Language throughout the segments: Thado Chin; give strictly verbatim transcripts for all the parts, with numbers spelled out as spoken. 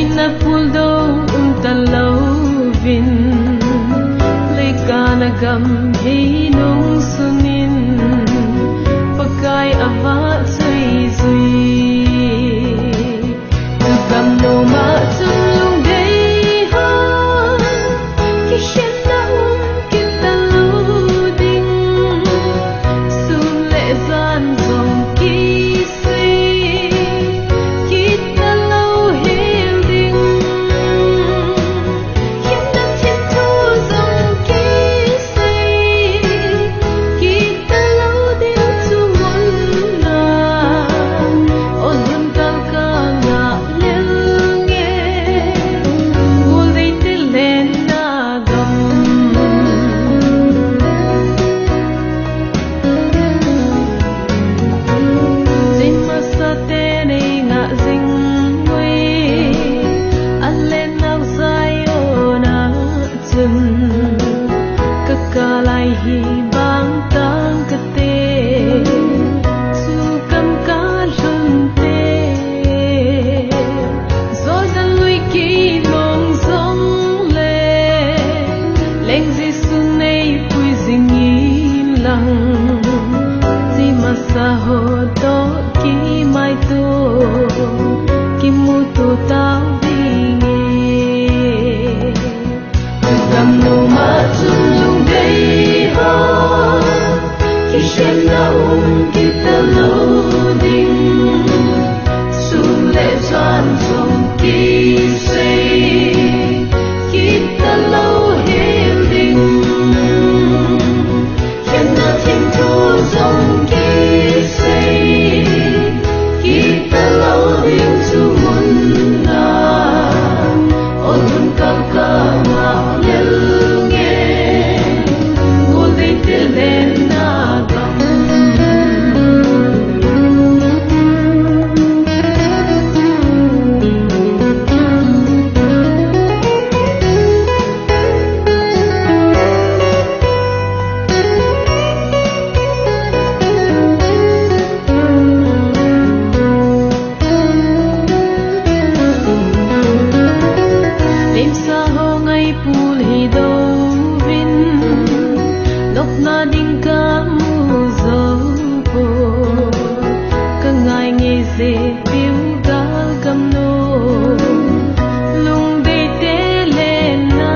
Ina puldo umta louvin, leikah a gam hi nung sunin, Pakai avahchoi jui. Tugam nom a chun lungdei ho, kikhenna um kit talou ding, sun le jan jong kisei kit talou hel ding, khenna thimthu jong kisei kit talou ding, chu mun a o lhun kalkal ngah lel nge, gul dei te lenna gam. Chun masa te nei ngah jing ui, a len nau Zion a chun, ka kah lai hi bang tang kate, chu kam ka lhun te. Jordan lui kimong jong le, Leng Jesu nei pui jing in lang, chi masa ho toh kimaito, kimuto tau ding e. Tugam nom a chun lungdei ho, kikhenna um kit talou ding, sun le jan jong kisei kit talou hel ding, khenna thimthu jong kisei kit talou ding, chu mun a o lhun kalkal ngah lel nge, gul dei te lenna gam. Lemsa ho ngai pul hi douvin, nopna ding ka mu jou poi, ka ngai ngei je piu gal gam nom, lungdei te lenna,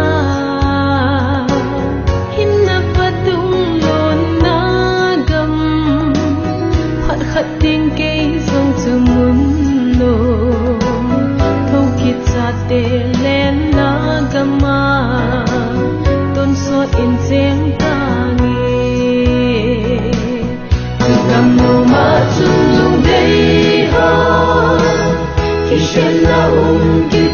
hinna patung lonna gam, phat khat ding kei jong chu mun nom, thokit chate lenna gam a, tonsot in cheng tange. Tugam nom a chun lungdei ho, kikhenna um kit